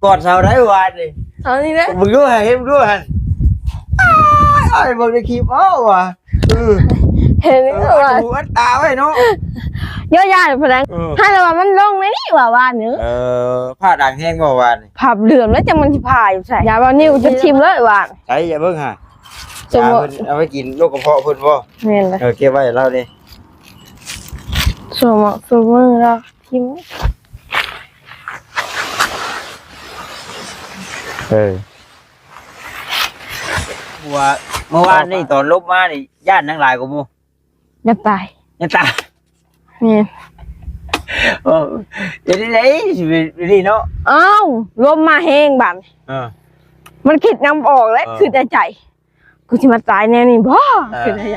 ກອດເສົາໄດ້ວານນີ້ ເອົານີ້ເດ້ ເບິ່ງດູຫັ້ນ ເຫັນເບິ່ງດູຫັ້ນ ອ້າຍ ອ້າຍເບິ່ງໃນຄລິບ ເອົາວ່າ ເອີ ເຫັນ ເອີ ວ່າ ອັດຫູອັດຕາໄວ້ເນາະ ຢ້ອຍາດພະແດງ ເອີ ໃຫ້ລະວ່າມັນລົງໃນນີ້ວ່າວານນີ້ ເອີ ຟ້າດັງແຮງບໍ່ວານນີ້ ພັບເຫຼືອມແລ້ວ ຈັກມັນຊິຜ່າຢູ່ໃສ ຢ່າວ່ານິ້ວຈະຖິ້ມເລີຍວານ ໃສ ຢ່າເບິ່ງຫາ ສົມມຸດ ຢາເພິ່ນເອົາໄວ້ກິນໂລກກະເພາະເພິ່ນບໍ່ ແມ່ນລະ ເອີ ເກັບໄວ້ໃຫ້ລາວເດ້ ສົມມຸດ ສົມມຸດລາວ ທີ່ ເອີ ວ່າເມື່ອວານນີ້ຕອນລົມມານີ້ ຢ້ານຫຍັງຫຼາຍກວ່າໝູ່? ຢາກຕາຍ ຢາກຕາຍ ແມ່ນ ໂອ້ ເຮັດຈັ່ງໃດຊີວິດນີ້ເນາະ ອ້າວ ລົມມາແຮງບາດນີ້ ເອີ ມັນຄິດນຳອອກແລ້ວ ເອີ ຄິດໃນໃຈ ກູຊິມາຕາຍແນວນີ້ບໍ່? ເອີ ຄືໄດ້ ພີ່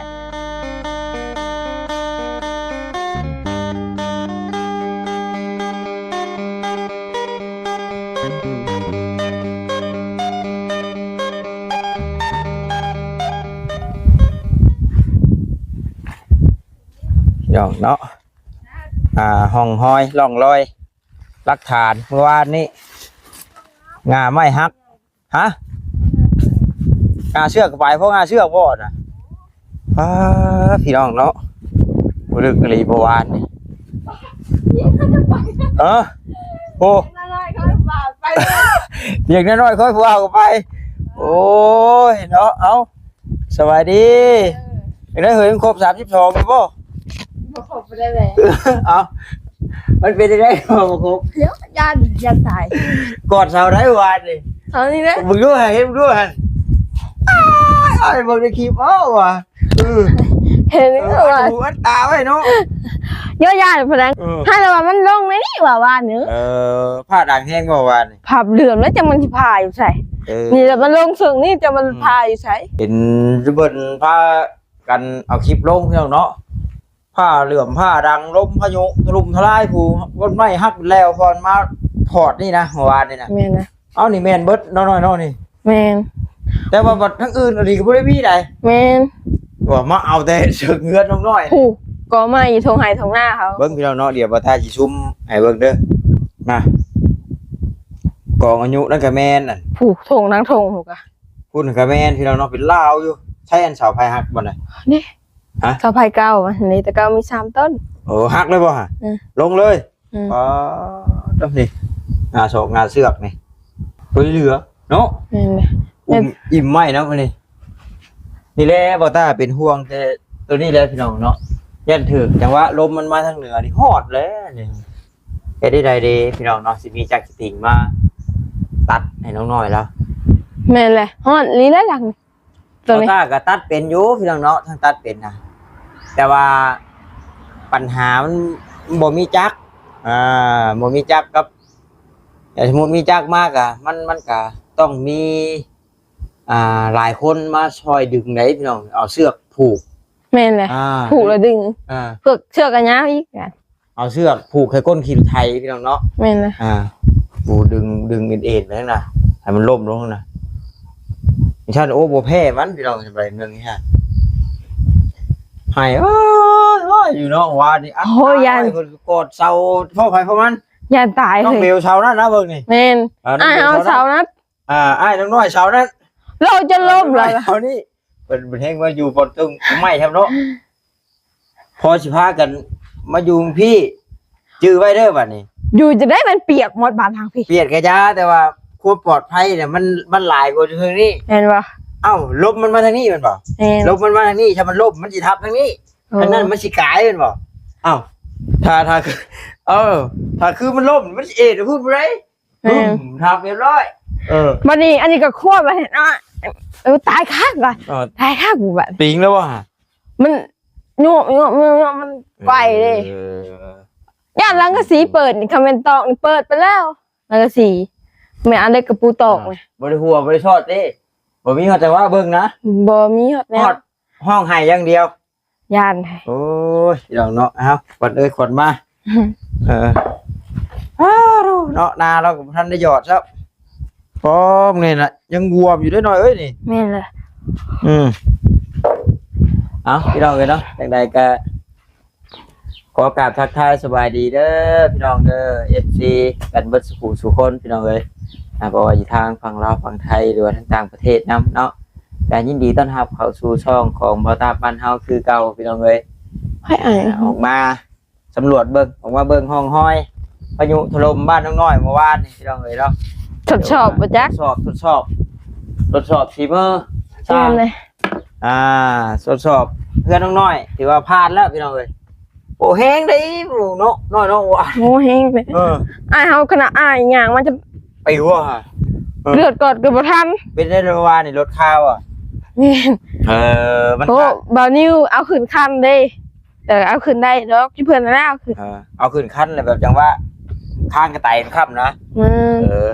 ນ້ອງເນາະ ອ່າ ຮ່ອງຮອຍ ຮ່ອງລອຍ ຫຼັກຖານ ເມື່ອວານນີ້ ງ່າໄມ້ຫັກ ຮະ ງ່າເຊືອກໄປ ພໍງ່າເຊືອກບໍ່ນະ ອ້າ ພີ່ນ້ອງເນາະ ບໍ່ລຶກອີ່ຫຼີເມື່ອວານນີ້ ເອີ ໂອ້ ພຽງນ້ອຍໆ ຄ່ອຍຜູ້ເວົ້າກໍໄປ ໂອ້ຍເນາະ ເອົ້າ ສະບາຍດີ ເອີ ຈັ່ງໃດເຮີຍ ມັນຄົບສາມສິບສອງແລ້ວບໍ່? ບໍ່ຄົບບໍ່ໄດ້ແຫຼະ ເອົ້າ ມັນເປັນຈັ່ງໃດບໍ່ຄົບ? ຢ້ານ ຢ້ານຕາຍ ກອດເສົາໄດ້ວານນີ້ ເອົານີ້ເດ້ ເບິ່ງດູຫັ້ນ ເຫັນເບິ່ງດູຫັ້ນ ອ້າຍ ອ້າຍເບິ່ງໃນຄລິບ ເອົ້າວ່າ ເອີ ເຫັນ ເອີ ວ່າ ອັດຫູອັດຕາໄວ້ເນາະ ຢ້ອຍາດພະແດງ ເອີ ໃຫ້ລະວ່າມັນລົງໃນນີ້ວ່າວານນີ້ ເອີ ຟ້າດັງແຮງບໍ່ວານນີ້ ພັບເຫຼືອມແລ້ວ ຈັກມັນຊິຜ່າຢູ່ໃສ ເອີ ນີ້ລະມັນລົງເຊິ່ງນີ້ ຈັກມັນ ອືມ ຜ່າຢູ່ໃສ ເຫັນເພິ່ນພາກັນເອົາຄລິບລົງ ພີ່ນ້ອງເນາະ ຟ້າເຫຼືອມຟ້າດັງ ລົມພາຍຸຖະລຸມທະລາຍ ຜູ້ ຕົ້ນໄມ້ຫັກເບິດແລ້ວ ກ່ອນມາພອດນີ້ນະ ເມື່ອວານນີ້ນະ ແມ່ນນະ ເອົ້າ ນີ້ແມ່ນເບິດເນາະ ນ້ອຍເນາະ ນີ້ ແມ່ນ ແຕ່ວ່າບັດທາງອື່ນອັນນີ້ກໍບໍ່ໄດ້ມີໃດ ແມ່ນ ວ່າມາເອົາແຕ່ເຊິ່ງເຮືອນນ້ອງນ້ອຍ ຜູ້ ກໍໄມ້ຢູ່ທົ່ງໄຮ່ທົ່ງນາເຂົາ ເບິ່ງ ພີ່ນ້ອງເນາະ ດຽວບ່າວຕາຊິຊູມໃຫ້ເບິ່ງເດີ ນະ ກອງອາຍຸນັ້ນກໍແມ່ນ ຜູ້ ທົ່ງນາງທົ່ງພຸ້ນກະ ພຸ້ນກໍແມ່ນ ພີ່ນ້ອງເນາະ ເປັນລາວຢູ່ ໃຊ້ອັນເສົາໄຟຫັກບໍ່ນະ ນີ້ ຮະ ເສົາໄຟເກົ່າ ອັນນີ້ແຕ່ເກົ່າມີສາມຕົ້ນ ໂອ້ ຫັກເລີຍບໍ່ຫະ? ອືມ ລົງເລີຍ ອືມ ອໍ ຕົວນີ້ ງາສອກງາເຊືອກນີ້ ບໍ່ໄດ້ເຫຼືອເນາະ ແມ່ນແຫຼະ ອຸ້ມ ແມ່ນ ອີ່ມໄມ້ນຳອັນນີ້ ນີ້ແຫຼະ ບ່າວຕາເປັນຫ່ວງແຕ່ຕົວນີ້ແຫຼະ ພີ່ນ້ອງເນາະ ຢ້ານຖືກຈັງຫວະລົມມັນມາທາງເໜືອນີ້ ຮອດແລ້ວນີ້ ເຮັດໄດ້ໃດເດ ພີ່ນ້ອງເນາະ ຊິມີຈັກສະຕິງມາຕັດໃຫ້ນ້ອງນ້ອຍລາວ ແມ່ນແຫຼະ ຮອດລີ້ແຫຼະຫຼັງ ຕົວນີ້ ຕາກໍຕັດເປັນຢູ່ ພີ່ນ້ອງເນາະ ທັງຕັດເປັນນະ ແຕ່ວ່າບັນຫາມັນ ມັນບໍ່ມີຈັກ ອ່າ ບໍ່ມີຈັກກັບ ແຕ່ສົມມຸດມີຈັກມາກະ ມັນ ມັນກະຕ້ອງມີ ອ່າ ຫຼາຍຄົນມາຊ່ອຍດຶງໃດ ພີ່ນ້ອງ ເອົາເຊືອກຜູກ ແມ່ນແຫຼະ ອ່າ ຜູກແລ້ວດຶງ ອ່າ ເຊືອກ ເຊືອກກໍຍາວອີກ ເອົາເຊືອກຜູກໃສ່ກົ້ນຂີ່ລົດໄຖ ພີ່ນ້ອງເນາະ ແມ່ນນະ ອ່າ ປູດຶງ ດຶງເອັນໆ ໄປຫັ້ນນະ ໃຫ້ມັນລົ້ມລົງຫັ້ນນະ ຊັ້ນ ໂອ້ ບໍ່ແພ້ມັນ ພີ່ນ້ອງ ໄປເມືອງນີ້ຮະ ໄຫ້ ໂອ້ຍ ໂອ້ຍ ຢູ່ເນາະ ວານນີ້ ໂອ້ຍ ຢ້ານ ເພິ່ນກອດເສົາ ເສົາໃຜເສົາມັນ ຢ້ານຕາຍ ນ້ອງເບວເສົານັ້ນນະ ເບິ່ງນີ້ ແມ່ນ ອ່າ ອ້າຍເຮົາເສົານັ້ນ ອ່າ ອ້າຍນ້ອງນ້ອຍເສົານັ້ນ ເຮົາຈົນລົ້ມແລ້ວ ເສົານີ້ ເພິ່ນ ເພິ່ນແຮ່ງມາຢູ່ບ່ອນຕົ້ນໄມ້ແທ້ເນາະ ພໍຊິພາກັນມາຢູ່ພີ້ ຈື່ໄວ້ເດີບັດນີ້ ຢູ່ຈັ່ງໃດມັນປຽກໝົດບ້ານທາງພີ້ ປຽກກະຢ່າ ແຕ່ວ່າຄວາມປອດໄພນະ ມັນ ມັນຫຼາຍກວ່າຢູ່ເທິງນີ້ ແມ່ນບໍ່? ເອົ້າ ລົມມັນມາທາງນີ້ແມ່ນບໍ່? ແມ່ນ ລົມມັນມາທາງນີ້ ຖ້າມັນລົ້ມມັນຊິທັບທາງນີ້ ໂອ້ ທາງນັ້ນມັນຊິກາຍແມ່ນບໍ່? ເອົ້າ ຖ້າ ຖ້າ ເອີ ຖ້າຄືມັນລົ້ມມັນຊິເອດພຸ້ນບໍ່ໄດ້ ແມ່ນ ປຶ້ມ ທັບຮຽບຮ້ອຍ ເອີ ບັດນີ້ອັນນີ້ກໍຄວບບັດນີ້ເນາະ ເອີ ຕາຍຄັກວ່າ ເອີ ຕາຍຄັກບັດ ຕິງແລ້ວບໍ່ຫະ? ມັນໂຍກໆໆໆ ມັນໄກວເດ້ ເອີ ຢ້ານສັງກະສີເປີດນີ້ ຄັນແມ່ນຕອກນີ້ເປີດໄປແລ້ວ ສັງກະສີ ແມ່ນອັນເລັກກະປູຕອກນີ້ ບໍ່ໄດ້ຫົວບໍ່ໄດ້ຊອດເດ້ ບໍ່ມີຮອດຈັງຫວະເບິ່ງນະ ບໍ່ມີຮອດແນວ ຮອດຮ້ອງໄຫ້ຢ່າງດຽວ ຢ້ານ ໂອ້ຍ ພີ່ນ້ອງເນາະ ເອົ້າ ຂວັນເອີຍ ຂວັນມາ ເອີ ອ້າວ ເນາະ ນາລາວກໍບໍ່ທັນໄດ້ຫຍອດຊ້ຳ ປ້ອມນີ້ນະ ຍັງບວມຢູ່ເດ້ນ້ອຍເອີຍນີ້ ແມ່ນແຫຼະ ອືມ ເອົ້າ ພີ່ນ້ອງເອີຍເນາະ ຈັ່ງໃດກໍຂໍກາບທັກທາຍສະບາຍດີເດີ ພີ່ນ້ອງເດີ ເອັຟຊີ ກັນເບິດສູ່ຜູ້ສູ່ຄົນ ພີ່ນ້ອງເອີຍ ອ່າ ບໍ່ວ່າຢູ່ທາງຝັ່ງລາວ ຝັ່ງໄທ ຫຼືວ່າທາງຕ່າງປະເທດນຳເນາະ. ກະຍິນດີຕ້ອນຮັບເຂົ້າສູ່ຊ່ອງຂອງບ່າວຕາບບ້ານເຮົາຄືເກົ່າ ພີ່ນ້ອງເອີຍ. ໃຜອ້າຍ? ອ່າ ອອກມາສຳຫຼວດເບິ່ງ ອອກມາເບິ່ງຮ່ອງຮອຍພາຍຸຖະຫຼົ່ມບ້ານນ້ອງນ້ອຍເມື່ອວານນີ້ ພີ່ນ້ອງເອີຍເນາະ. ທົດສອບບໍ່ຈັກ? ທົດສອບ ທົດສອບ ທົດສອບຝີມືຊ່າງ. ແມ່ນເລີຍ. ອ່າ ທົດສອບເຮືອນນ້ອງນ້ອຍ ຖືວ່າຜ່ານແລ້ວ ພີ່ນ້ອງເອີຍ. ໂອ້ ແຮງເດ້ເນາະ ນ້ອຍເນາະ. ໂອ້ ແຮງເດ້. ເອີ ອ້າຍເຮົາຂະໜາດອ້າຍຍ່າງມາຈະປິວ. ເອີ ເລືອດກອດກໍບໍ່ທັນ. ເປັນໄດ້ເມື່ອວານນີ້ ລົດຄາວອ່ະ. ແມ່ນ. ເອີ ມັນ ໂອ້ ຄາ ບ່າວນິວເອົາຂຶ້ນຄັນເດ້. ເອີ ເອົາຂຶ້ນໄດ້ດອກ ທີ່ເພິ່ນນັ້ນແຫຼະ ເອົາຂຶ້ນ. ເອີ ເອົາຂຶ້ນຄັນແລ້ວແບບຈັ່ງວ່າຄາງກະໄຕມັນຄ້ຳນະ. ແມ່ນ. ເອີ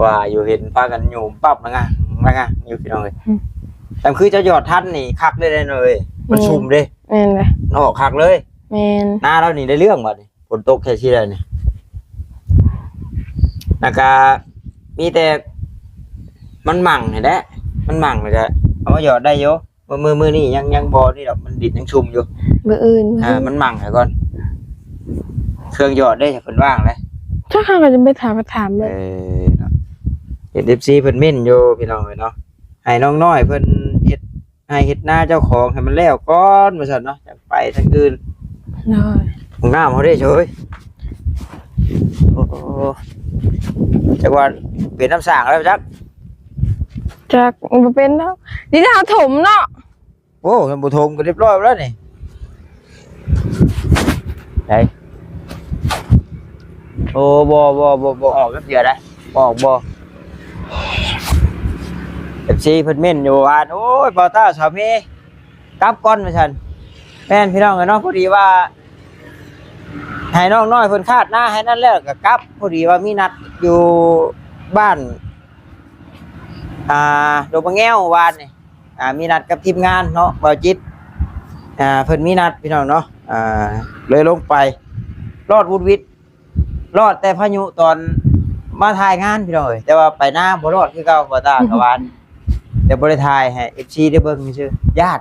ວ່າຢູ່ ເຫັນພາກັນໂຍມປັບລະງະລະງະຢູ່ ພີ່ນ້ອງເອີຍ. ອືມ ແຕ່ຄືເຈົ້າຢອດທັນນີ້ຄັກເລີຍເນາະເອີຍ. ມັນຊຸ່ມເດ້. ແມ່ນເລີຍ. ອອກຄັກເລີຍ. ແມ່ນ. ນາລາວນີ້ໄດ້ເລື່ອງບັດນີ້ ຝົນຕົກແທ້ຊິໄດ້ນີ້. ແລ້ວກະມີແຕ່ມັນໝັ່ງນີ້ແຫຼະ ມັນໝັ່ງແລ້ວກະເອົາມາຢອດໄດ້ຢູ່. ມື້ ມື້ ມື້ນີ້ຍັງ ຍັງບໍ່ນີ້ດອກ ມັນດິນຍັງຊຸ່ມຢູ່. ມື້ອື່ນ ມື້ ອ່າ ອື່ນ ມັນໝັ່ງໃຫ້ກ່ອນ ເຄື່ອງຢອດເດ້ ເພິ່ນວ່າງແຫຼະ. ຈັກ ເຮົາກໍຈະໄປຖາມ ໄປຖາມເບິ່ງ. ເອີ ເນາະ ເຫັນເອັຟຊີເພິ່ນເມັ້ນຢູ່ ພີ່ນ້ອງເອີຍເນາະ ໃຫ້ນ້ອງນ້ອຍເພິ່ນເຮັດໄຮ່ເຮັດນາເຈົ້າຂອງໃຫ້ມັນແລ້ວກ່ອນວ່າຊັ້ນເນາະ ຈັ່ງໄປທາງອື່ນ. ໂດຍ. ຫ້ອງນ້ຳເຮົາເດ້ເຊີຍ. ໂອ້ ຈັກວ່າເປັນນ້ຳສ້າງແລ້ວຈັກ. ຈັກ ບໍ່ເປັນດອກ ນີ້ຖ້າເຮົາຖົມເນາະ. ໂອ້ ຄັນບໍ່ຖົມກໍຮຽບຮ້ອຍແລ້ວນີ້. ໃດ ໂອ້ ບໍ່ ບໍ່ ບໍ່ ບໍ່ອອກຈັກເທື່ອໃດ. ບໍ່ອອກບໍ່. ເອັຟຊີເພິ່ນເມັ້ນຢູ່ວ່າ ໂອ້ຍ ບ່າວຕາສາວເມ ກັບກ່ອນວ່າຊັ້ນ. ແມ່ນ ພີ່ນ້ອງເອີຍເນາະ ພໍດີວ່າໃຫ້ນ້ອງນ້ອຍເພິ່ນຄາດນາໃຫ້ນັ້ນແລ້ວກໍກັບ. ພໍດີວ່າມີນັດຢູ່ບ້ານ ອ່າ ດົງປະແງວວານນີ້. ອ່າ ມີນັດກັບທີມງານເນາະ ບ່າວຈິດ. ອ່າ ເພິ່ນມີນັດ ພີ່ນ້ອງເນາະ. ອ່າ ເລີຍລົງໄປ ລອດວຸດວິດ ລອດແຕ່ພາຍຸຕອນມາຖ່າຍງານ ພີ່ນ້ອງເອີຍ. ແຕ່ວ່າໄປນາບໍ່ລອດຄືເກົ່າ ບ່າວຕາກະວານ ແຕ່ບໍ່ໄດ້ຖ່າຍໃຫ້ເອັຟຊີໄດ້ເບິ່ງຊື່ໆ ຢ້ານ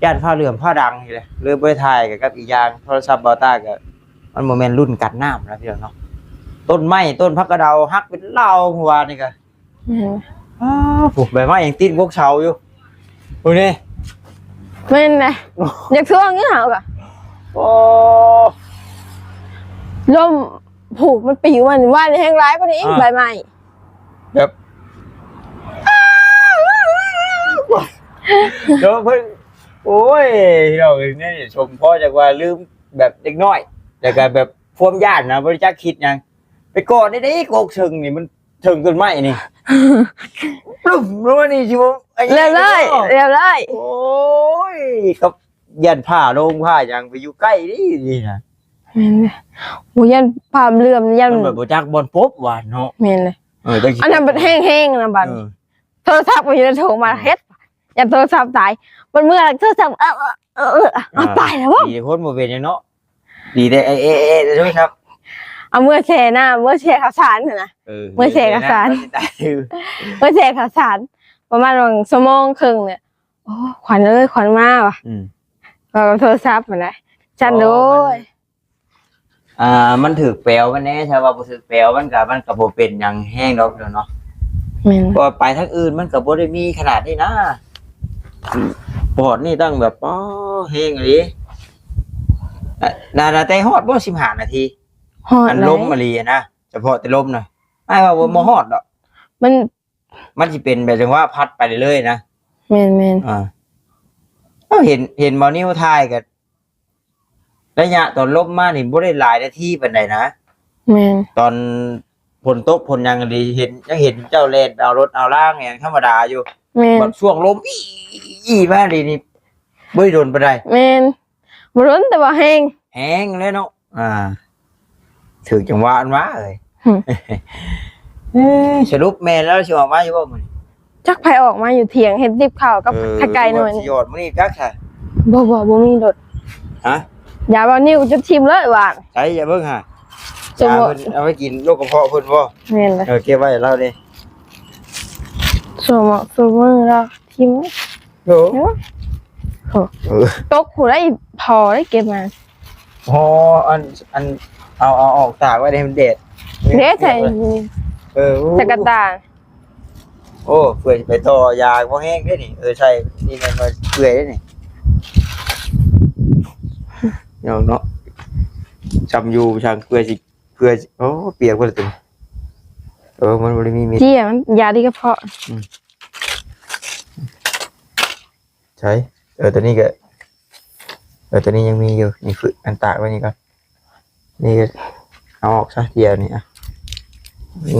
ຢ້ານຟ້າເຫຼື້ອມຟ້າດັງນີ້ແຫຼະ ເລີຍບໍ່ໄດ້ຖ່າຍ. ກັບ ກັບອີກຢ່າງໂທລະສັບບ່າວຕາກະ ມັນບໍ່ແມ່ນລຸ້ນກັນນ້ຳນະ ພີ່ນ້ອງເນາະ. ຕົ້ນໄມ້ ຕົ້ນຜັກກະເດົາຫັກເປັນເຫຼົ່າເມື່ອວານນີ້ກະ. ແມ່ນ. ອ້າວ ໂອ້ ໃບໄມ້ຍັງຕິດກົກເສົາຢູ່ ພຸ້ນເດ້. ແມ່ນນະ ຢາກທວງຢູ່ເຮົາກະ. ໂອ້ ລົມຜູກມັນປິວ ມັນວ່າແຮງຫຼາຍກວ່ານີ້ອີກ. ອ່າ ໃບໄມ້ແບບ ເດີເພິ່ນ ໂອ້ຍ ພີ່ນ້ອງເອີຍ ນີ້ສົມພໍ້ຈັກວ່າລືມແບບເດັກນ້ອຍ ແລ້ວກະແບບຄວາມຢ້ານນະ ບໍ່ໄດ້ຈັກຄິດຫຍັງ. ໄປກອດໄດ້ເດ້ ກົກເຊິ່ງນີ້ ມັນເທິງຕົ້ນໄມ້ນີ້ ປຶ້ມລົງມານີ້ຊິບໍ່ ລຽບຮ້ອຍ ລຽບຮ້ອຍ. ໂອ້ຍ ກັບຢ້ານຜ້າໂລງຜ້າຫຍັງໄປຢູ່ໃກ້ນີ້ ນີ້ນະ. ແມ່ນເດ້. ໂອ້ ຢ້ານຜ້າເຫຼື້ອມ ຢ້ານ ມັນແບບບໍ່ຈັກບ່ອນປົບວ່າເນາະ. ແມ່ນເລີຍ. ເອີ ຈັກຊິ ອັນນັ້ນມັນແຮງໆນະບັດ. ເອີ ໂທລະສັບກໍຢູ່ໃນຖົງມາ ເຮັດ ຢ້ານໂທລະສັບຕາຍ. ມັນເມື່ອໂທລະສັບ ເອີ ເອີ ເອີ ເອີ ເອົາ ອ່າ ຕາຍແລ້ວບໍ່? ດີຄົນບໍ່ເປັນຫຍັງເນາະ. ດີແຕ່ ເອ ເອ ເອ ໂທລະສັບ ເອົາເມືອແຊ່ນ້ຳ ເມືອແຊ່ເຂົ້າສານຫັ້ນນະ. ເອີ ເມືອແຊ່ເຂົ້າສານ ເມືອແຊ່ເຂົ້າສານ ປະມານຫວ່າງຊົ່ວໂມງເຄິ່ງນີ້. ໂອ້ ຂວັນເອີຍ ຂວັນມາວ່າ. ອືມ ກໍໂທລະສັບຫັ້ນນະ ຊັ້ນ. ໂອ້ ໂດຍ ມັນ ອ່າ ມັນຖືກແປວມັນແດ່. ຖ້າວ່າບໍ່ຖືກແປວມັນກະ ມັນກະບໍ່ເປັນຫຍັງແຮງດອກເນາະ. ແມ່ນ. ເພາະວ່າໄປທາງອື່ນມັນກະບໍ່ໄດ້ມີຂະໜາດນີ້ນະ. ປອດນີ້ຕ້ອງແບບ ອໍ ແຮງອີ່ຫຼີ. ນາ ນາແຕ່ຮອດບໍ່ ສິບຫ້ານາທີ? ຮອດ. ອັນລົມອີ່ຫຼີນະ ສະເພາະແຕ່ລົມນະ ອ້າຍວ່າບໍ່ ອືມ ບໍ່ຮອດດອກ. ມັນ ມັນຊິເປັນແບບຈັງຫວະພັດໄປເລື້ອຍໆນະ. ແມ່ນໆ. ອ່າ ເຮົາເຫັນ ເຫັນບໍ່ ນິວຖ່າຍກະ ໄລຍະຕອນລົມມານີ້ບໍ່ໄດ້ຫຼາຍນາທີປານໃດນະ. ແມ່ນ. ຕອນຝົນຕົກຝົນຫຍັງນີ້ເຫັນ ຍັງເຫັນເຈົ້າແລ່ນໄປເອົາລົດເອົາລາງຫຍັງທຳມະດາຢູ່. ແມ່ນ. ບັດຊ່ວງລົມອີ່ ອີ່ມານີ້ ນີ້ບໍ່ໄດ້ດົນປານໃດ. ແມ່ນ. ບໍ່ດົນແຕ່ວ່າແຮງ ແຮງແລ້ວເນາະ. ອ່າ ຖືກຈັງຫວະອັນວ່າເອີຍ. ຫຶ ເອີ ສະຫຼຸບແມ່ລາວຊິອອກມາຢູ່ບໍ່ມື້ນີ້? ຈັກໃຜອອກມາຢູ່ຖຽງເຮັດດິບເຂົ້າກັບ ເອີ ໄຂ່ໄກ່ໜ້ອຍ. ຊິຢອດມື້ນີ້ຈັກຊະ. ບໍ່ ບໍ່ ບໍ່ມີລົດ. ຮະ? ຢ່າວ່າ ນິ້ວຈະຖິ້ມເລີຍວ່າ. ໃສ ຢ່າເບິ່ງຫາ ຢາເພິ່ນເອົາໄວ້ກິນໂລກກະເພາະເພິ່ນບໍ່? ແມ່ນເລີຍ. ເອີ ເກັບໄວ້ໃຫ້ລາວເດ້. ຊົ່ວໂມງ ຊົ່ວໂມງລາວຖິ້ມ. ໂອ້ ໂອ້ ໂອ້ ເອີ ຕົກຜູ້ໃດພໍໄດ້ເກັບມາ. ອໍ ອັນ ອັນ ເອົາ ເອົາອອກຕາກໄວ້ໃຫ້ມັນແດດ. ເດ້ ໃສ່ ເກັບໄວ້. ເອີ ໂອ້ ຈັກກະຕານ. ໂອ້ ເພື່ອຊິໄປຕໍ່ຢາບໍ່ແຮງເດ້ນີ້. ເອີ ໃສ່ນີ້ແມ່ນວ່າເປື່ອຍເດ້ນີ້ ພີ່ນ້ອງເນາະ. ຊ່ຳຢູ່ຊ່າງເປື່ອຍຊິ ເພື່ອ ໂອ້ ປຽກເບິດແລ້ວຕົວນີ້. ເອີ ມັນບໍ່ໄດ້ມີເມັດ ເຈ້ຍ ມັນຢາດີກະເພາະ. ອືມ ໃສ ເອີ ຕົວນີ້ກະ ເອີ ຕົວນີ້ຍັງມີຢູ່. ນີ້ຄືອັນຕາກໄວ້ນີ້ກ່ອນ. ນີ້ກະເອົາອອກຊະ ດຽວນີ້ ອ່ະ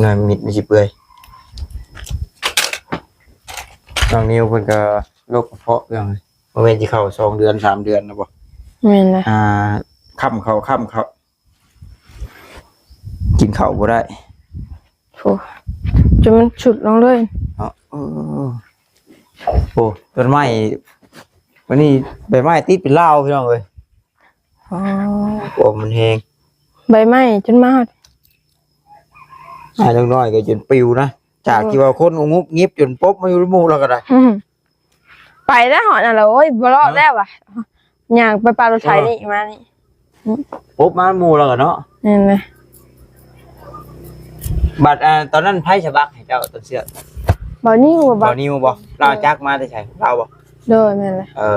ໜ້ອຍມິດມັນຊິເປື່ອຍ. ນ້ອງນິວເພິ່ນກະໂລກກະເພາະ ພີ່ນ້ອງ. ບໍ່ແມ່ນຊິເຂົ້າສອງເດືອນສາມເດືອນແລ້ວບໍ່? ແມ່ນແຫຼະ. ອ່າ ຄ່ຳເຂົ້າ ຄ່ຳເຂົ້າ ກິນເຂົ້າບໍ່ໄດ້ ໂອ້ ຈົນມັນຊຸດລົງເລີຍເນາະ. ເອີ ໂອ້ ຕົ້ນໄມ້ ວັນນີ້ໃບໄມ້ຕິດເປັນລາວ ພີ່ນ້ອງເອີຍ. ອໍ ໂອ້ ມັນແຮງ ໃບໄມ້ຈົນມາຮອດ ອ້າຍນ້ອງນ້ອຍກະຈົນປິວນະ ຈາກທີ່ວ່າຄົນງຸບງິບ ຈົນປົບມາຢູ່ນຳໝູ່ແລ້ວກະໄດ້. ອືມ ໄປແລ້ວຮອດນັ້ນລະ ໂອ້ຍ ບໍ່ລອດແລ້ວຫວາ ຍ່າງໄປປາລົດໄຖນີ້ມານີ້ ປົບມາໝູ່ແລ້ວກະເນາະ. ແມ່ນແຫຼະ. ບັດ ອ່າ ຕອນນັ້ນໃຜສະບັກໃຫ້ເຈົ້າຕົ້ນເຊືອກ? ບ່າວນິວ. ບ່າວນິວບໍ່? ລາວຈັກມາແຕ່ໃສ? ລາວບໍ່? ໂດຍ ແມ່ນແຫຼະ. ເອີ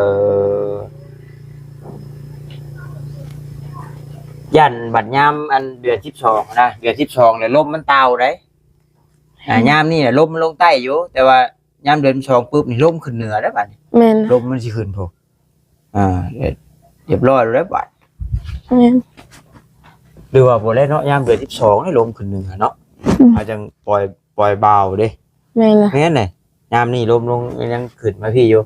ຢ້ານບັດຍາມອັນເດືອນສິບສອງນະ ເດືອນສິບສອງແລ້ວລົມມັນຕ່າວໃດ໋. ອ່າ ອືມ ຍາມນີ້ລະລົມມັນລົງໃຕ້ຢູ່ ແຕ່ວ່າ ຍາມເດືອນສອງປຶບນີ້ ລົມຂຶ້ນເໜືອແລ້ວບາດນີ້. ແມ່ນ ລົມມັນຊິຂຶ້ນພຸ້ນ. ອ່າ ຮຽບຮ້ອຍແລ້ວບາດ. ແມ່ນ ຫຼືວ່າບໍ່ແລ້ວເນາະ ຍາມເດືອນສິບສອງນີ້ລົມຂຶ້ນເໜືອເນາະ. ອືມ ເຮົາຈັ່ງປ່ອຍ ປ່ອຍບ່າວເດ້. ແມ່ນລະ. ແມ່ນແຫຼະ ຍາມນີ້ລົມລົງ ຍັງຂຶ້ນມາພີ້ຢູ່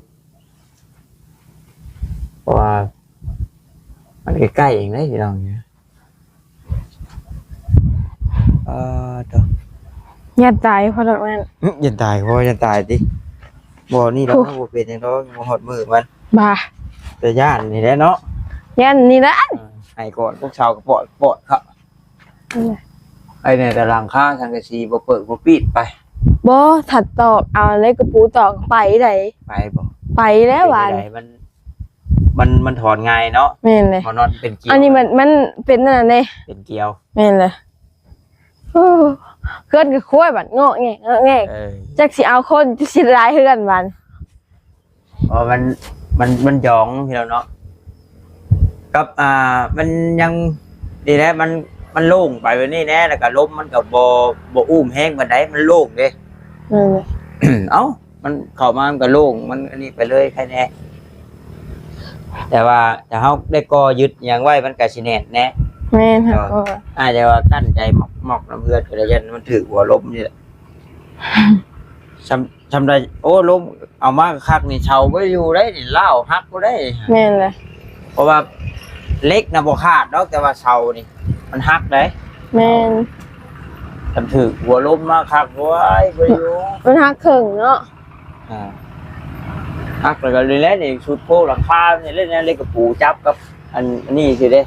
ເພາະວ່າມັນໃກ້ໆເອງເດ້ ພີ່ນ້ອງ. ອ່າ ໂທ້ ຢ້ານຕາຍເພາະດອກນັ້ນ. ຢ້ານຕາຍ ເພາະຢ້ານຕາຍຕິ. ບໍ່ ນີ້ດອກ ໂອ້ ບໍ່ເປັນຫຍັງດອກ ຍັງບໍ່ຮອດມື້ມັນ. ບ້າ ແຕ່ຢ້ານນີ້ແຫຼະເນາະ ຢ້ານນີ້ແຫຼະ. ເອີ ໃຫ້ກ່ອນ ພວກເຊົາກະປອດ ປອດເຂົາ. ເອີ ໄອ້ແນ່ ແຕ່ຫຼັງຄາສັງກະສີບໍ່ເປີກບໍ່ປີດໄປ. ບໍ່ ຖ້າຕອກ ເອົາເຫຼັກກະປູຕອກໄປໃດ໋. ໄປບໍ່? ໄປແລ້ວຫວາ. ມັນ ມັນ ມັນຖອນງ່າຍເນາະ. ແມ່ນເລີຍ. ບໍ່ນອນເປັນກຽວ ອັນນີ້ມັນ ມັນເປັນອັນນັ້ນເດ້ ເປັນກຽວ. ແມ່ນເລີຍ. ໂອ້ ເຮືອນກະຄວາຍບາດ ງອກແງກ ງອກແງກ. ເອີ ຈັກຊິເອົາຄົນ ຈັກຊິລາຍເຮືອນບາດ. ເພາະມັນ ມັນ ມັນຢອງພີ່ນ້ອງເນາະ ກັບ ອ່າ ມັນຍັງ ນີ້ແຫຼະ ມັນ ມັນໂລ່ງໄປແບບນີ້ແຫຼະ ແລ້ວກະລົມມັນກະບໍ່ ບໍ່ອູ້ມແຮງປານໃດ ມັນໂລ່ງເດ້. ເອີ ເອົ້າ ມັນເຂົ້າມາມັນກະໂລ່ງ ມັນອັນນີ້ໄປເລີຍ ໃຄແນ່. ແຕ່ວ່າຖ້າເຮົາໄດ້ກໍ່ຍຶດຫຍັງໄວ້ ມັນກະຊິແໜ້ນແນ່. ແມ່ນ ເອີ ອາດຈະວ່າກັ້ນໃຈໝອກໆ ນຳເຮືອນກະໄດ້ ຢ້ານມັນຖືກຫົວລົມນີ້ແຫຼະ. ຊ່ຳ ຊ່ຳໃດ ໂອ້ ລົມເອົາມາຄັກນີ້ ເສົາບໍ່ຢູ່ໄດ໋ນີ້ ລ້າວຫັກບໍ່ໄດ້. ແມ່ນແຫຼະ. ເພາະວ່າເຫຼັກນະບໍ່ຂາດດອກ ແຕ່ວ່າເສົານີ້ມັນຫັກໄດ໋. ແມ່ນ. ຄັນຖືກຫົວລົມມາຄັກ ໂອ້ຍ ບໍ່ຢູ່ ມັນຫັກເຄິ່ງເນາະ. ອ່າ ຫັກແລ້ວກະນີ້ແຫຼະ ນີ້ສຸດໂຄງຫຼັງຄານີ້ແຫຼະ ເຫຼັກກະປູຈັບກັບ ອັນ ອັນນີ້ຊິເດ້.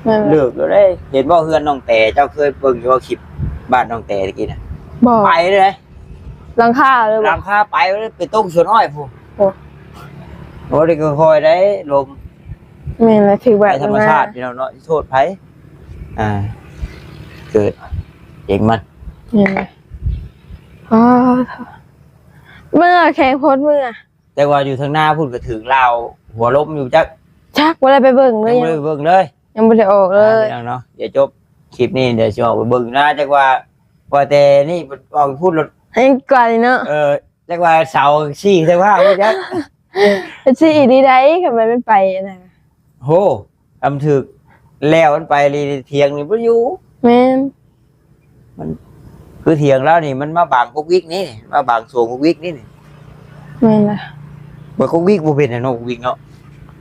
ແມ່ນແຫຼະ. ເລີກແລ້ວເດ້. ເຫັນບໍ່ເຮືອນນ້ອງແຕ ເຈົ້າເຄີຍເບິ່ງຢູ່ບໍ່ ຄລິບບ້ານນ້ອງແຕຕະກີ້ນະ? ບໍ່. ໄປເລີຍ. ຫຼັງຄາເລີຍບໍ່? ຫຼັງຄາໄປເລີຍ ໄປຕົກສວນອ້ອຍພຸ້ນ. ໂອ້ ໂອ້ ໄດ້ຄ່ອຍໆໄດ໋ ລົມ. ແມ່ນແຫຼະ ຖືກແບບ ໄພທຳມະຊາດ ມາ ພີ່ນ້ອງເນາະ ຊິໂທດໃຜ? ອ່າ ເກີດເອງມັນ. ແມ່ນແຫຼະ. ອໍ ເມື່ອແຂງໂພດເມື່ອ ແຕ່ວ່າຢູ່ທາງໜ້າພຸ້ນກະຖືກລາວຫົວລົມຢູ່ຈັກ. ຈັກ ບໍ່ໄດ້ໄປເບິ່ງເລີຍ ຍັງບໍ່ໄດ້ໄປເບິ່ງເລີຍ ຍັງບໍ່ໄດ້ອອກເລີຍ. ອ່າ ພີ່ນ້ອງເນາະ ດຽວຈົບຄລິບນີ້ ດຽວຊິອອກໄປເບິ່ງນະ ຈັກວ່າ ວ່າແຕ່ນີ້ອອກພຸ້ນໂລດ ຍັງໄກເນາະ. ເອີ ຈັກວ່າເສົາຊີ້ແຕ່ວ່າບໍ່ຈັກ ຊີ້ດີໃດ໋ ຄັນມັນໄປອັນນັ້ນ. ໂຫ ອຳຖືກແລ້ວມັນໄປລີ້ ຖຽງນີ້ບໍ່ຢູ່. ແມ່ນ. ມັນຄືຖຽງລາວນີ້ ມັນມາບັງກົກວິກນີ້ ມາບັງສວນກົກວິກນີ້. ແມ່ນລະ. ບໍ່ ກົກວິກບໍ່ເປັນຫຍັງເນາະ ກົກວິກເນາະ.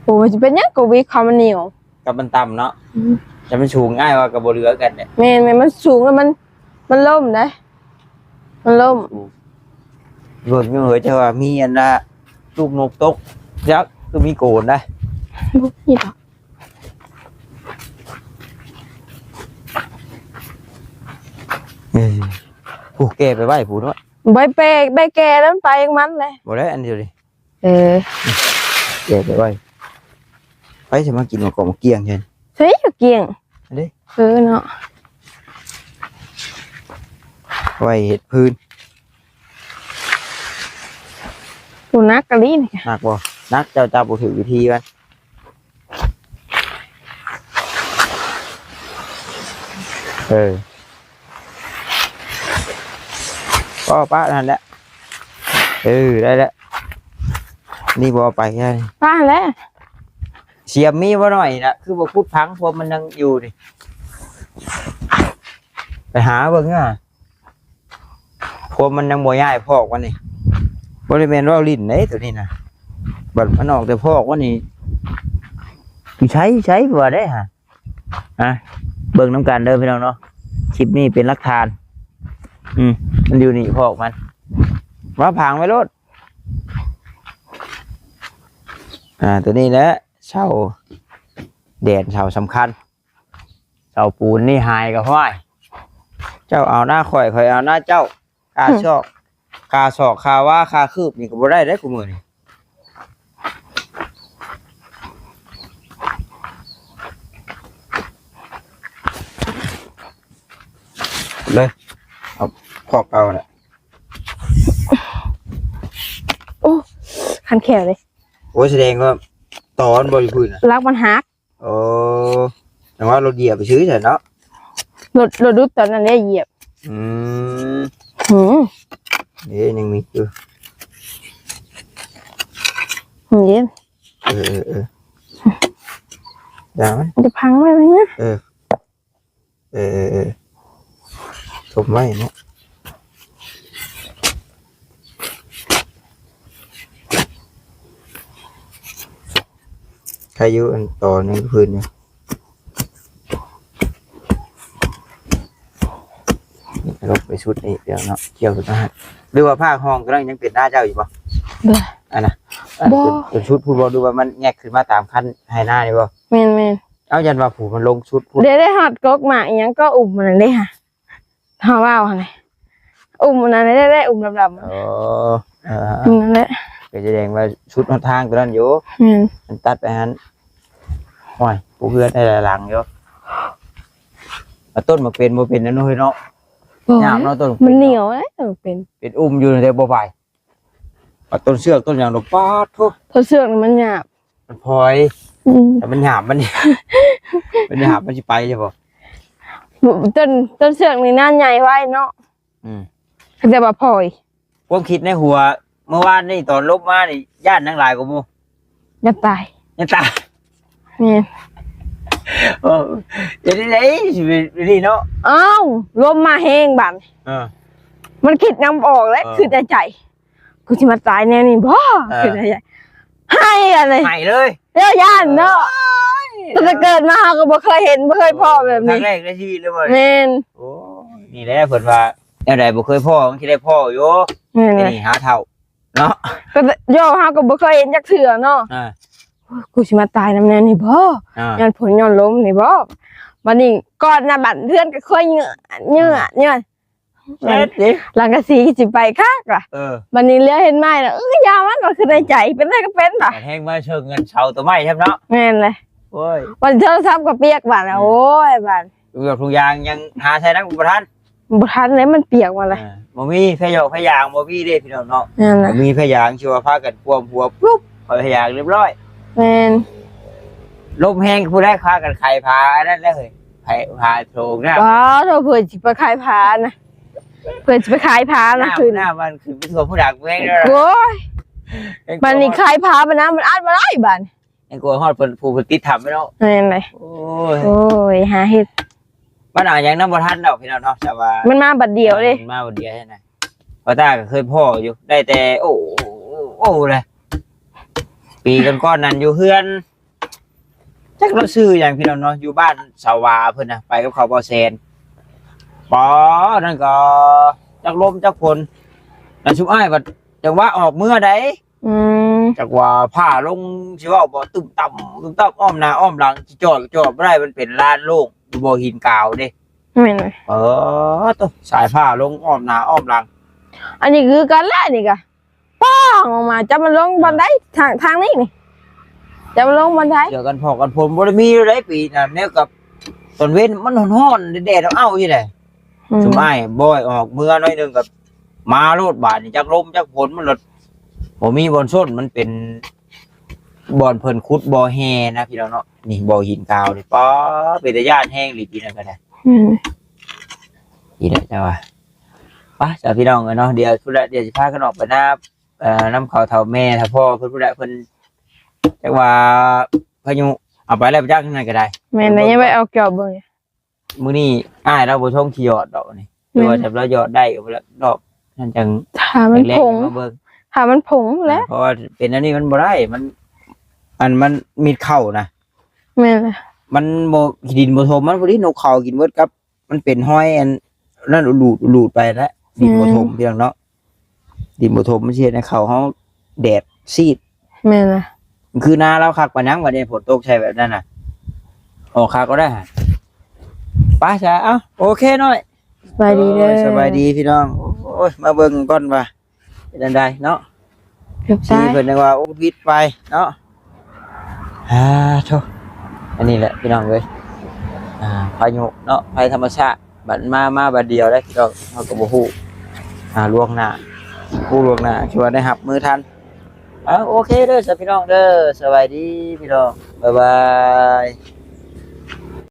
ໂອ້ ມັນຊິເປັນຫຍັງ ກົກວິກເຂົາມັນໜຽວ ກັບມັນຕ່ຳເນາະ. ອືມ ແຕ່ມັນສູງ ອ້າຍວ່າກະບໍ່ເຫຼືອກັນແຫຼະ. ແມ່ນໆ ມັນສູງແລ້ວມັນ ມັນລົ້ມໄດ໋ ມັນລົ້ມ. ເບິ່ງຢູ່ເຮີ້ຍ ເຈົ້າວ່າມີອັນນ່າ ລູກນົກຕົກ ຈັກຄືມີໂກນໄດ໋. ບໍ່ມີດອກ. ເອີ ໂອ້ ແກ່ໄປໄວ້ພຸ້ນເນາະ. ໄປແປ ໄປແກ່ແລ້ວມັນໄປຂອງມັນແຫຼະ. ບໍ່ໄດ້ອັນດຽວນີ້. ເອີ ແກະໄປໄວ້. ໃຜຊິມາກິນໝາກກອກໝາກກຽງແທ້? ໃສ່ໝາກກຽງ ອັນນີ້ ເອີເນາະ. ໄວ້ເຮັດພື້ນ. ໂອ້ ໜັກອີ່ຫຼີນີ້. ໜັກບໍ່? ໜັກ, ເຈົ້າຈັບບໍ່ຖືກວິທີມັນ. ເອີ ກໍປະນັ້ນແຫຼະ. ເອີ ໄດ້ແລ້ວ. ນີ້ບໍ່ເອົາໄປແຄ່ນີ້ ປະແລ້ວ. ສຽມມີບໍ່ໜ້ອຍນະ? ຄືບໍ່ຂຸດຝັງ ພວກມັນຍັງຢູ່ນີ້. ໄປຫາເບິ່ງນະ. ພວກມັນຍັງບໍ່ຍ້າຍພອກມັນນີ້. ບໍ່ໄດ້ແມ່ນເວົ້າຫຼິ້ນເດ້ໂຕນີ້ນະ. ບັດມັນອອກແຕ່ພອກມັນນີ້ ຢູ່ໃສ ຢູ່ໃສວ່າໄດ້ຫາ. ອ່ະ ເບິ່ງນຳກັນເດີພີ່ນ້ອງເນາະ. ຄລິບນີ້ເປັນຫຼັກຖານ. ອືມ ມັນຢູ່ນີ້ພອກມັນ. ມາຝັງໄວ້ໂລດ. ອ່າ ໂຕນີ້ແຫຼະ ເສົາແດນ ເສົາສຳຄັນ. ເສົາປູນນີ້ຫາຍກໍຫ້ວຍ. ເຈົ້າເອົາໜ້າຂ້ອຍ ຂ້ອຍເອົາໜ້າເຈົ້າ. ຄ່າຊອກ ຄ່າຊອກ ຄ່າວາ ຄ່າຄືບນີ້ກໍບໍ່ໄດ້ເດ້ ຄູ່ມື້ນີ້. ເລີຍ ເອົາຂອບເອົາແຫຼະ. ໂອ້ ຄັນແຂວເດ້. ໂອ້ຍ ສະແດງວ່າຕອນບໍ່ຢູ່ພື້ນນະ ຫຼັກມັນຫັກ. ໂອ້ ແຕ່ວ່າລົດຢຽບໄປຊື້ຊັ້ນເນາະ. ລົດ ລົດດຸດຕອນນັ້ນໄດ້ຢຽບ. ອືມ ຫື ເອີ ຍັງມີຢູ່. ຫື ເອີ ເອີ ເອີ ຢ່າມັນ ຈະພັງໄວ້ນະ. ເອີ ເອີ ເອີ ເອີ ຖົມໄວ້ເນາະ. ໃຄຢູ່ ອັນຕອນຍັງຢູ່ພື້ນຢູ່. ນີ້ລົງໄປຊຸດນີ້ດຽວເນາະ ກ່ຽວຂຶ້ນມາໃຫ້. ຫຼືວ່າພາກຮ່ອງຕົວນັ້ນຍັງເປັນໜ້າເຈົ້າຢູ່ບໍ່? ບໍ່ ອັນນະ ບໍ່ ຈົນ ຈົນຊຸດພຸ້ນບໍ່? ຫຼືວ່າມັນແງກຂຶ້ນມາຕາມຄັນໄຮ່ນານີ້ບໍ່? ແມ່ນໆ. ເອົາ ຢ້ານວ່າຜູ້ມັນລົງຊຸດພຸ້ນ. ເດ ໄດ້ຮອດກົກໝາກອີ່ຫຍັງກໍອຸ້ມອັນນັ້ນເດ້ຫະ ເຮົາເວົ້າຫັ້ນແຫຼະ. ອຸ້ມອັນນັ້ນໄດ້ ໄດ້ອຸ້ມດຳໆ. ເອີ ເອີ ນັ້ນແຫຼະ. ກໍສະແດງວ່າຊຸດຮອດທາງຕົວນັ້ນຢູ່. ແມ່ນ ມັນຕັດໄປຫັ້ນ. ໂອ້ຍ ປູເຮືອນໄດ້ຫຼາຍຫຼັງຢູ່. ເອົາ ຕົ້ນໝາກເປັນບໍ່ເປັນນະເນາະ ເຮີຍເນາະ. ຍາກເນາະ ຕົ້ນໝາກເປັນ ມັນໜຽວເນາະ. ເອີ ເປັນ ເປັນອຸ້ມຢູ່ແຕ່ບໍ່ໄປ. ປາ ຕົ້ນເຊືອກຕົ້ນຫຍັງດອກ ປາດໂທ້ ຕົ້ນເຊືອກນີ້ມັນຫຍາບ ມັນພອຍ. ອືມ ແຕ່ມັນຫຍາບ ມັນ ມັນຫຍາບ ມັນຊິໄປໃຊ່ບໍ່? ຕົ້ນ ຕົ້ນເຊືອກນີ້ນານໃຫຍ່ໄວເນາະ. ອືມ ແຕ່ວ່າພອຍ. ຄວາມຄິດໃນຫົວເມື່ອວານນີ້ຕອນລົມມານີ້ ຢ້ານຫຍັງຫຼາຍກວ່າໝູ່? ຢ້ານຕາຍ. ຢ້ານຕາຍ. ແມ່ນ. ເອີ ເຮັດໄດ້ ຊີວິດນີ້ເນາະ. ອ້າວ ລົມມາແຮງບາດນີ້. ເອີ ມັນຄິດຫຍັງບໍ່ອອກແລ້ວ. ເອີ ຄິດໃນໃຈ ກູຊິມາຕາຍແນວນີ້ບໍ່? ເອີ ຄິດໃນໃຈ ໄຫ້ອັນນີ້ ໄຫ້ເລີຍ. ເຈົ້າຢ້ານເນາະ. ໂອ້ຍ ຕັ້ງແຕ່ເກີດມາເຮົາກໍບໍ່ເຄີຍເຫັນ ບໍ່ເຄີຍພໍ້ແບບນີ້ ຄັ້ງແລກໃນຊີວິດເລີຍບໍ່? ແມ່ນ. ໂອ້ຍ ນີ້ແຫຼະເພິ່ນວ່າ ແນວໃດບໍ່ເຄີຍພໍ້ ມັນຊິໄດ້ພໍ້ຢູ່. ແມ່ນແຫຼະ. ນີ້ຫາເຖົ້າເນາະ ກໍ ໂຍ ເຮົາກໍບໍ່ເຄີຍເຫັນຈັກເທື່ອເນາະ. ອ່າ ໂອ້ຍ ກູຊິມາຕາຍນຳແນວນີ້ບໍ່? ອ່າ ຍ້ອນຝົນຍ້ອນລົມນີ້ບໍ່? ບັດນີ້ກ່ອນນະ ບັດເຮືອນກໍເຄີຍເຫຍື້ອ ເຫຍື້ອ ເຫຍື້ອ ເຮັດເດ້ ຫຼັງກະສີຊິໄປຄັກວ່າ. ເອີ ບັດນີ້ເຫຼືອເຫັນໄມ້ລະ ເອີ ຢ່າມັນວ່າ ຄືໃນໃຈ ເປັນໄດ້ກໍເປັນວ່າ ແຮງມາເຊິ່ງເງິນເຊົາຕົວໄມ້ແຊບເນາະ. ແມ່ນແຫຼະ. ໂອ້ຍ ບັດໂທລະສັບກໍປຽກບາດ. ອືມ ໂອ້ຍ ບາດທຸກຢ່າງ ທຸກຢ່າງຍັງຫາໃສ່ນຳບໍ່ທັນ. ບໍ່ທັນເລີຍ ມັນປຽກໝົດແລ້ວ. ເອີ ບໍ່ມີໄຟຢອກໄຟຢາງ ບໍ່ມີເດ້ພີ່ນ້ອງເນາະ. ນັ້ນແຫຼະ ບໍ່ມີໄຟຢາງ ຊິວ່າພາກັນກວມຫົວປຸບ ໄຟຢາງຮຽບຮ້ອຍ. ແມ່ນ. ລົມແຮງຜູ້ໃດພາກັນໄຂຜ້າອັນນັ້ນແຫຼະເຮີ້ຍ ໄຂຜ້າໂຖງນະ. ອໍ ໂທ ເພິ່ນຊິໄປໄຂຜ້ານະ ເພິ່ນຊິໄປໄຂຜ້ານະ. ນ້ຳ ຄືນ ນ້ຳມັນຂຶ້ນໄປຖ້ວມຜູ້ດັກແຮງເດີ. ໂອ້ຍ ບາດນີ້ໄຂຜ້າບາດນ້ຳມັນອັດບໍ່ໄດ້ບາດນີ້. ຍັງກວ່າຮອດເພິ່ນ ຜູ້ເພິ່ນຕິດຖ້ຳໄປເນາະ. ແມ່ນເລີຍ. ໂອ້ຍ ໂອ້ຍ ຫາເຮັດ ມັນເອົາຫຍັງນຳບໍ່ທັນດອກພີ່ນ້ອງເນາະ. ແຕ່ວ່າມັນມາບັດດຽວເດ້ ມັນມາບັດດຽວຫັ້ນນະ. ພໍ່ຕາກໍເຄີຍພໍ້ຢູ່ ໄດ້ແຕ່ ໂອ້ ໂອ້ ໂອ້ ແຫຼະ. ປີກ່ອນໆນັ້ນຢູ່ເຮືອນ ຈັກລາວຊື່ຫຍັງພີ່ນ້ອງເນາະ ຢູ່ບ້ານສາວາເພິ່ນນະ ໄປກັບເຂົາບໍ່ແຊນ ປໍນັ້ນກໍຈັກລົມຈັກຝົນ ແລ້ວຊຸມອ້າຍບັດຈັງຫວະອອກເມືອໃດ. ອືມ ຈັກວ່າຟ້າລົງ ຊິເວົ້າບໍ່ ຕຶ້ມຕ່ຳ ຕຶ້ມຕ່ຳ ອ້ອມໜ້າອ້ອມຫຼັງ ຊິຈອດກໍຈອດບໍ່ໄດ້ ມັນເປັນລານໂລ່ງ ບໍ່ຫີນກາວເດ້. ແມ່ນ. ເອີ ໂຕ ສາຍຟ້າລົງອ້ອມໜ້າອ້ອມຫຼັງ. ອັນນີ້ຄືກັນແຫຼະ ນີ້ກະປ້ອງອອກມາ ຈັກມັນລົງບ່ອນໃດ ທາງ ທາງນີ້ນີ້ ຈັກມັນລົງບ່ອນໃດ. ເສື້ອກັນຟອກກັນຝົນບໍ່ໄດ້ມີເລີຍໃດປີນັ້ນ ແນວກັບຕອນເວັນມັນຮ້ອນໆ ແດດເອົາໆ ຢູ່ໃດ. ອືມ ຊຸມອ້າຍບໍ່ໃຫ້ອອກເມືອໜ້ອຍໜຶ່ງກໍມາໂລດ ບາດນີ້ຈັກລົມຈັກຝົນ ມັນໂລດບໍ່ມີບ່ອນຊົນ ມັນເປັນບ່ອນເພິ່ນຂຸດບໍ່ແຮ່ນະພີ່ນ້ອງເນາະ. ນີ້ບໍ່ຫີນຂາວນີ້ ປາ ເປັນຕາຢ້ານແຮງອີ່ຫຼີ ປີນັ້ນກໍໄດ້. ອືມ ນີ້ແຫຼະ ແຕ່ວ່າ ໄປ ສາພີ່ນ້ອງເອີຍເນາະ ດຽວພຸ້ນລະ ດຽວຊິພາກັນອອກໄປນາ ເອີ ນຳເຂົາເຖົ້າແມ່ເຖົ້າພໍ່ເພິ່ນພຸ້ນແຫຼະ ເພິ່ນຈັກວ່າພາຍຸເອົາໄປແລ້ວຈັກ ນັ້ນກໍໄດ້. ແມ່ນແລ້ວ ຍັງໄປເອົາຈອບເບິ່ງຢູ່. ມື້ນີ້ອ້າຍລາວບໍ່ຊົງຂີ້ຢອດດອກນີ້ ຫຼືວ່າ ແມ່ນ ຖ້າລາວຢອດໄດ້ກໍລອບນັ້ນຈັ່ງ ຖ້າມັນຜົງ ມາເບິ່ງ ຖ້າມັນຜົງແຫຼະ ເພາະວ່າເປັນອັນນີ້ມັນບໍ່ໄດ້ ມັນ ອັນມັນມິດເຂົ້ານະ. ແມ່ນແຫຼະ ມັນບໍ່ ດິນບໍ່ຖົມ ມັນພໍດີນົກເຂົາກິນເບິດກັບ ມັນເປັນຮອຍອັນນັ້ນ ອຸລູດ ອຸລູດໄປແລ້ວ ດິນບໍ່ຖົມ ອືມ ພີ່ນ້ອງເນາະ. ດິນບໍ່ຖົມມັນຊິເຮັດໃຫ້ເຂົ້າເຮົາແດດຊີດ. ແມ່ນລະ ຄືນາລາວຄັກປານຫຍັງ ບັດນີ້ຝົນຕົກໃສ່ແບບນັ້ນນະ ອອກຄັກກໍໄດ້. ໄປຊະ ເອົ້າ ໂອເຄນ້ອຍ ສະບາຍດີເດີ ໂອ້ຍ ສະບາຍດີພີ່ນ້ອງ. ໂອ້ຍ ມາເບິ່ງກ່ອນວ່າເປັນຈັ່ງໃດເນາະ ເກືອບຕາຍ ເພິ່ນຍັງວ່າ ໂອ້ ວິດໄປເນາະ. ອ່າ ໂທ້ ອັນນີ້ແຫຼະພີ່ນ້ອງເອີຍ ອ່າ ພາຍຸເນາະ ໄພທຳມະຊາດ ບັດມາ ມາບັດດຽວເດ້ພີ່ນ້ອງ ເຮົາກໍບໍ່ຮູ້ ອ່າ ລ່ວງໜ້າ ຮູ້ລ່ວງໜ້າ ຄືວ່າໄດ້ຮັບມືທັນ. ເອົາ ໂອເຄເດີ ສະພີ່ນ້ອງເດີ ສະບາຍດີພີ່ນ້ອງ ບາຍບາຍ.